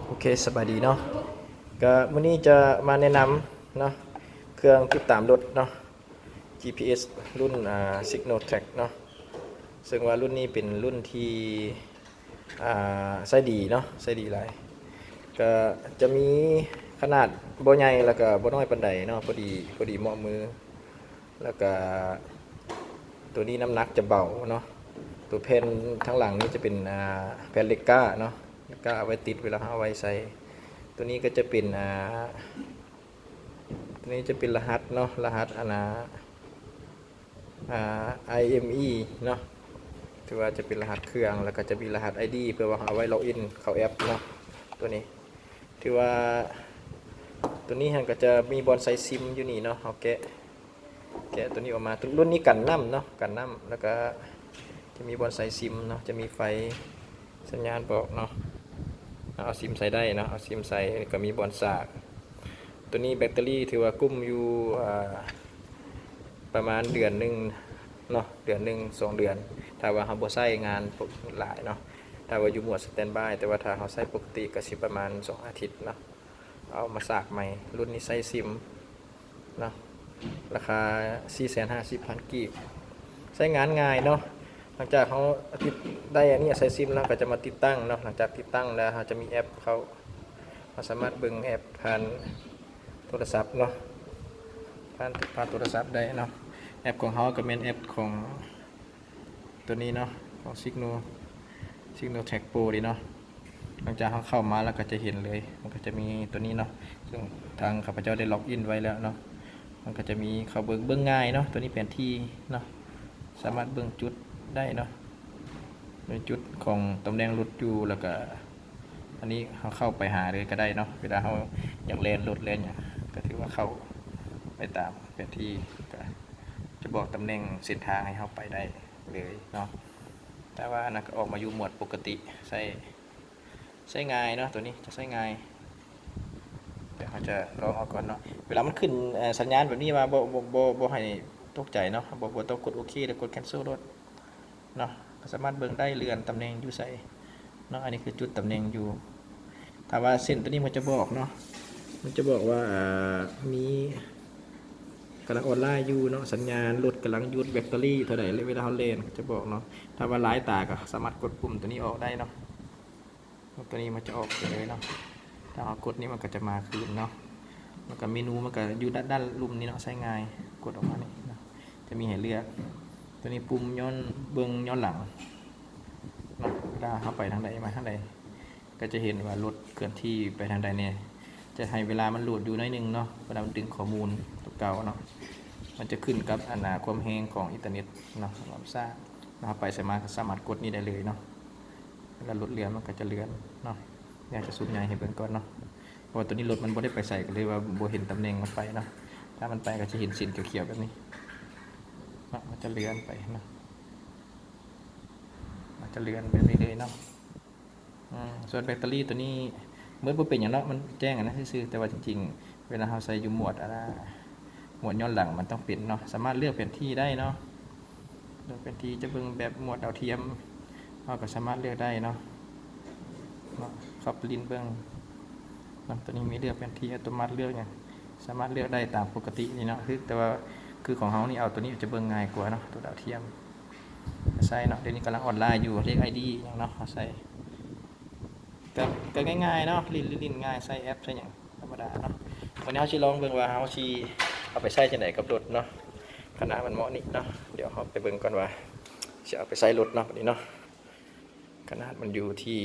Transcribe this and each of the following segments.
ໂອເຄ ສະບາຍດີເນາະ ກະມື້ນີ້ຈະມາແນະນຳເນາະ ເຄື່ອງຕິດຕາມລົດເນາະ ຈີພີເອັສ ລຸ້ນ ອ່າ Signaltrack ເນາະ ເຊິ່ງວ່າລຸ້ນນີ້ເປັນລຸ້ນທີ່ ອ່າ ໃຊ້ດີເນາະ ໃຊ້ດີຫຼາຍ ກະຈະມີຂະໜາດບໍ່ໃຫຍ່ ແລ້ວກະບໍ່ນ້ອຍປານໃດເນາະ ພໍດີ ພໍດີເໝາະມື ແລ້ວກະໂຕນີ້ນ້ຳໜັກຈະເບົາເນາະ ໂຕແຜ່ນທາງຫຼັງນີ້ຈະເປັນ ອ່າ ແຜ່ນເລກກາເນາະ ເລກກາເອົາໄວ້ຕິດເວລາເຮົາເອົາໄວ້ໃສ່ ໂຕນີ້ກະຈະເປັນ ອ່າ ໂຕນີ້ຈະເປັນລະຫັດເນາະ ລະຫັດອັນນ່າ ອ່າ ໄອເອັມອີ ເນາະ ຖືວ່າຈະເປັນລະຫັດເຄື່ອງ ແລ້ວກະຈະມີລະຫັດໄອດີ ເພື່ອວ່າເຮົາເອົາໄວ້ລັອກອິນເຂົ້າແອັບເນາະ ໂຕນີ້ ຖືວ່າໂຕນີ້ຫັ້ນກະຈະມີບ່ອນໃສ່ຊິມຢູ່ນີ້ເນາະ ເຮົາແກະ ແກະໂຕນີ້ອອກມາ ລຸ້ນນີ້ກັນນ້ຳເນາະ ກັນນ້ຳ ແລ້ວກະຈະມີບ່ອນໃສ່ຊິມເນາະ ຈະມີໄຟສັນຍານບອກເນາະ ເອົາຊິມໃສ່ໄດ້ເນາະ ເອົາຊິມໃສ່ ແລ້ວກະມີບ່ອນສາກ ໂຕນີ້ແບັດເຕີຣີຖືວ່າກຸ້ມຢູ່ ອ່າ ປະມານເດືອນໜຶ່ງເນາະ ເດືອນໜຶ່ງ ສອງເດືອນ ຖ້າວ່າເຮົາບໍ່ໃຊ້ງານຫຼາຍເນາະ ຖ້າວ່າຢູ່ໂໝດສະແຕນບາຍ ແຕ່ວ່າຖ້າເຮົາໃຊ້ປົກກະຕິກະຊິປະມານສອງອາທິດເນາະ ເອົາມາສາກໃໝ່ ລຸ້ນນີ້ໃສ່ຊິມເນາະ ລາຄາສີ່ແສນຫ້າສິບພັນກີບ ໃຊ້ງານງ່າຍເນາະ ຫຼັງຈາກເຮົາຕິດໄດ້ອັນນີ້ໃສ່ຊິມແລ້ວ ກະຈະມາຕິດຕັ້ງເນາະ ຫຼັງຈາກຕິດຕັ້ງແລ້ວ ເຮົາຈະມີແອັບເຂົ້າ ເຮົາສາມາດເບິ່ງແອັບຜ່ານໂທລະສັບເນາະ ຜ່ານ ຜ່ານໂທລະສັບໄດ້ເນາະ ແອັບຂອງເຮົາກະແມ່ນແອັບຂອງ ໂຕນີ້ເນາະ ຂອງ Signal Signaltrack Pro ນີ້ເນາະ ຫຼັງຈາກເຮົາເຂົ້າມາແລ້ວກະຈະເຫັນເລີຍ ມັນກະຈະມີໂຕນີ້ເນາະ ເຊິ່ງທາງຂ້າພະເຈົ້າໄດ້ລັອກອິນໄວ້ແລ້ວເນາະ ມັນກະຈະມີເຂົ້າເບິ່ງ ເບິ່ງງ່າຍເນາະ ໂຕນີ້ແຜນທີ່ເນາະ ສາມາດເບິ່ງຈຸດໄດ້ເນາະ ໃນຈຸດຂອງຕຳແໜ່ງລົດຢູ່ ແລ້ວກະ ອັນນີ້ເຮົາເຂົ້າໄປຫາເລີຍກະໄດ້ເນາະ ເວລາເຮົາຢາກແລ່ນລົດແລ່ນຫຍັງ ກະຖືວ່າເຂົ້າໄປຕາມແຜນທີ່ ກະຈະບອກຕຳແໜ່ງເສັ້ນທາງໃຫ້ເຮົາໄປໄດ້ເລີຍເນາະ ແຕ່ວ່າອັນນັ້ນກະອອກມາຢູ່ໂໝດປົກກະຕິ ໃຊ້ ໃຊ້ງ່າຍເນາະ ໂຕນີ້ຈະໃຊ້ງ່າຍ ດຽວເຮົາຈະລອງເອົາກ່ອນເນາະ ເວລາມັນຂຶ້ນ ເອີ ສັນຍານແບບນີ້ມາ ບໍ່ ບໍ່ ບໍ່ ບໍ່ໃຫ້ຕົກໃຈເນາະ ບໍ່ ບໍ່ຕ້ອງກົດໂອເຄ ຫຼືກົດແຄນເຊິລໂລດ ເນາະ ກະສາມາດເບິ່ງໄດ້ເລື່ອນຕຳແໜ່ງຢູ່ໃສເນາະ ອັນນີ້ຄືຈຸດຕຳແໜ່ງຢູ່ ຖ້າວ່າເສັ້ນໂຕນີ້ມັນຈະບອກເນາະ ມັນຈະບອກວ່າ ອ່າ ມີ ກຳລັງອອນລາຍຢູ່ເນາະ ສັນຍານລົດກຳລັງຢຸດ ແບັດເຕີຣີເທົ່າໃດ ແລະເວລາເຮົາແລ່ນກະຈະບອກເນາະ ຖ້າວ່າລາຍຕາກະສາມາດກົດປຸ່ມໂຕນີ້ອອກໄດ້ເນາະ ໂຕນີ້ມັນຈະອອກໄປເລີຍເນາະ ຖ້າເຮົາກົດນີ້ມັນກະຈະມາຄືນເນາະ ແລ້ວກະເມນູມັນກະຢູ່ດ້ານລຸ່ມນີ້ເນາະ ໃຊ້ງ່າຍ ກົດອອກມານີ້ເນາະ ຈະມີໃຫ້ເລືອກ ໂຕນີ້ປຸ່ມຍ້ອນ ເບິ່ງຍ້ອນຫຼັງເນາະ ເວລາເຮົາໄປທາງໃດມາທາງໃດ ກະຈະເຫັນວ່າລົດເຄື່ອນທີ່ໄປທາງໃດແດ່ ຈະໃຫ້ເວລາມັນໂຫຼດຢູ່ໜ້ອຍໜຶ່ງເນາະ ເວລາມັນດຶງຂໍ້ມູນຕົວເກົ່າເນາະ ມັນຈະຂຶ້ນກັບອັນນ່າຄວາມແຮງຂອງອິນເຕີເນັດເນາະ ຄວາມຊ້າ ເຮົາໄປສາມາດ ສາມາດກົດນີ້ໄດ້ເລີຍເນາະ ເວລາລົດເລື່ອນມັນກະຈະເລື່ອນເນາະ ດຽວຈະຊູມໃຫຍ່ໃຫ້ເບິ່ງກ່ອນເນາະ ເພາະວ່າໂຕນີ້ລົດມັນບໍ່ໄດ້ໄປໃສ ກະເລີຍວ່າບໍ່ເຫັນຕຳແໜ່ງມັນໄປເນາະ ຖ້າມັນໄປກະຈະເຫັນເສັ້ນຂຽວໆແບບນີ້ເນາະ ມັນຈະເລື່ອນໄປເນາະ ມັນຈະເລື່ອນແບບນີ້ເລີຍເນາະ ອືມ ສ່ວນແບັດເຕີຣີໂຕນີ້ ເໝິດບໍ່ເປັນຫຍັງເນາະ ມັນແຈ້ງອັນນັ້ນຊື່ໆ ແຕ່ວ່າຈິງໆ ເວລາເຮົາໃສ່ຢູ່ໂໝດ ອ່າ ໂໝດຍ້ອນຫຼັງມັນຕ້ອງເປັນເນາະ ສາມາດເລືອກແຜນທີ່ໄດ້ເນາະ ເລືອກແຜນທີ່ຈະເບິ່ງແບບໂໝດດາວທຽມ ເຮົາກະສາມາດເລືອກໄດ້ເນາະ ເນາະ ເຂົ້າໄປຫຼິ້ນເບິ່ງເນາະ ໂຕນີ້ມີເລືອກແຜນທີ່ອັດຕະໂນມັດ ເລືອກຫຍັງ ສາມາດເລືອກໄດ້ຕາມປົກກະຕິນີ້ເນາະ ຄື ແຕ່ວ່າຄືຂອງເຮົານີ້ ເອົາໂຕນີ້ຈະເບິ່ງງ່າຍກວ່າເນາະ ໂຕດາວທຽມ ໃຊ້ເນາະ ດຽວນີ້ກຳລັງອອນລາຍຢູ່ ເລກໄອດີຫຍັງເນາະ ເຮົາໃສ່ ກະ ກະງ່າຍໆເນາະ ຫຼິ້ນ ຫຼິ້ນງ່າຍ ໃຊ້ແອັບໃຊ້ຫຍັງທຳມະດາເນາະ ວັນນີ້ເຮົາຊິລອງເບິ່ງວ່າເຮົາຊິເອົາໄປໃຊ້ຈັ່ງໃດກັບລົດເນາະ ຂະໜາດມັນເໝາະນີ້ເນາະ ດຽວເຮົາໄປເບິ່ງກ່ອນວ່າຊິເອົາໄປໃຊ້ລົດເນາະ ບາດນີ້ເນາະ ຂະໜາດມັນຢູ່ທີ່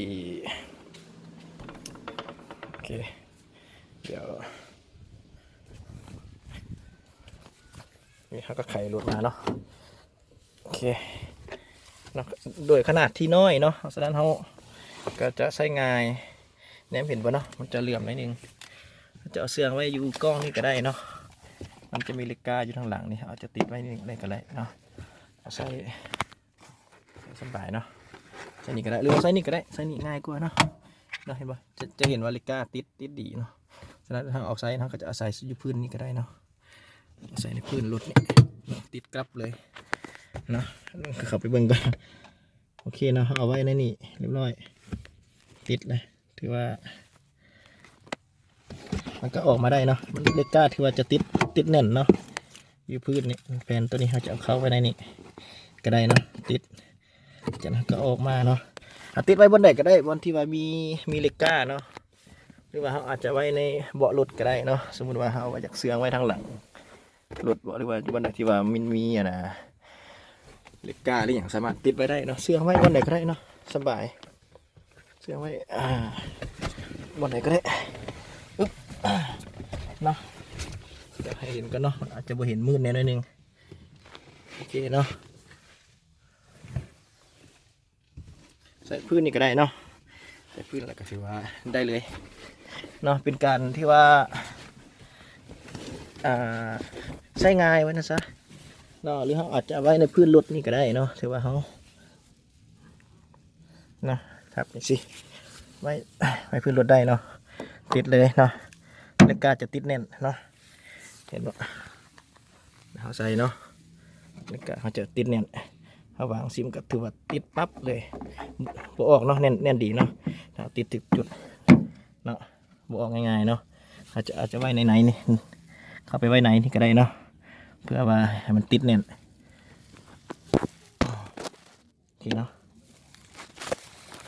ໂອເຄ ດຽວ ນີ້ເຮົາກະໄຂລົດມາເນາະ ໂອເຄເນາະ ໂດຍຂະໜາດທີ່ນ້ອຍເນາະ ສະນັ້ນເຮົາກະຈະໃຊ້ງ່າຍ ແນມເຫັນບໍ່ເນາະ ມັນຈະເຫຼື່ອມໜ້ອຍໜຶ່ງ ເຮົາຈະເອົາເຊື່ອງໄວ້ຢູ່ກ້ອງນີ້ກະໄດ້ເນາະ ມັນຈະມີເລກກາຢູ່ທາງຫຼັງນີ້ ເຮົາອາດຈະຕິດໄວ້ນີ້ກະໄດ້ເນາະ ເອົາໃສ່ ສະບາຍເນາະ ໃສ່ນີ້ກະໄດ້ ຫຼືວ່າໃສ່ນີ້ກະໄດ້ ໃສ່ນີ້ງ່າຍກວ່າເນາະ ເນາະ ເຫັນບໍ່ ຈະ ຈະເຫັນວ່າເລກກາຕິດ ຕິດດີເນາະ ສະນັ້ນເຮົາເອົາໃສ່ ເຮົາກະຈະເອົາໃສ່ຢູ່ພື້ນນີ້ກະໄດ້ເນາະ ໃສ່ໃນພື້ນລົດນີ້ເນາະ ຕິດກັບເລີຍເນາະ ເຂົ້າໄປເບິ່ງກ່ອນ ໂອເຄເນາະ ເຮົາເອົາໄວ້ໃນນີ້ຮຽບຮ້ອຍ ຕິດແລ້ວ ຖືວ່າ ມັນກໍອອກມາໄດ້ເນາະ. ມັນເຫຼັກກ້າທີ່ວ່າຈະຕິດ ຕິດແໜ້ນເນາະ ຢູ່ພື້ນນີ້. ແຜ່ນໂຕນີ້ເຮົາຈະເອົາເຂົ້າໄວ້ໃນນີ້ກໍໄດ້ເນາະ ຕິດ ຈາກນັ້ນກໍອອກມາເນາະ. ເຮົາຕິດໄວ້ບ່ອນໃດກໍໄດ້ ບ່ອນທີ່ວ່າມີ ມີເຫຼັກກ້າເນາະ ຫຼືວ່າເຮົາອາດຈະໄວ້ໃນເບາະລົດກໍໄດ້ເນາະ. ສົມມຸດວ່າເຮົາຢາກເຊື່ອງໄວ້ທາງຫຼັງລົດເບາະ ຫຼືວ່າຢູ່ບ່ອນໃດທີ່ວ່າມັນມີ ອັນນ່າ ເຫຼັກກ້າ ຫຼືຫຍັງ ສາມາດຕິດໄວ້ໄດ້ເນາະ. ເຊື່ອງໄວ້ບ່ອນໃດກໍໄດ້ເນາະ ສະບາຍ. ເຊື່ອງໄວ້ ອ່າ ບ່ອນໃດກໍໄດ້ ອຶບ ອ່າ ເນາະ. ຢາກໃຫ້ເຫັນກ່ອນເນາະ ອາດຈະບໍ່ເຫັນ ມືດແດ່ໜ້ອຍໜຶ່ງ. ໂອເຄເນາະ ໃສ່ພື້ນນີ້ກໍໄດ້ເນາະ ໃສ່ພື້ນແລ້ວກໍຖືວ່າໄດ້ເລີຍເນາະ. ເປັນການທີ່ວ່າ ອ່າ ໃຊ້ງ່າຍວ່າຊັ້ນຊະເນາະ. ຫຼືເຮົາອາດຈະເອົາໄວ້ໃນພື້ນລົດນີ້ກໍໄດ້ເນາະ ຖືວ່າເຮົາ ເນາະ ທັບຈັ່ງຊີ້ ໄວ້ ໄວ້ພື້ນລົດໄດ້ເນາະ. ຕິດເລີຍເນາະ ເຫຼັກກ້າຈະຕິດແໜ້ນເນາະ ເຫັນບໍ່? ເຮົາໃສ່ເນາະ ເຫຼັກກ້າເຮົາຈະຕິດແໜ້ນ ເຮົາວາງຊິມກໍຖືວ່າຕິດປັບເລີຍ ບໍ່ອອກເນາະ ແໜ້ນ ແໜ້ນດີເນາະ. ຖ້າຕິດຖືກຈຸດເນາະ ບໍ່ອອກງ່າຍໆເນາະ. ອາດຈະ ອາດຈະໄວ້ໃນ ໃນນີ້ ເຂົ້າໄປໄວ້ໃນນີ້ກໍໄດ້ເນາະ ເພື່ອວ່າໃຫ້ມັນຕິດແໜ້ນ. ໂອເຄເນາະ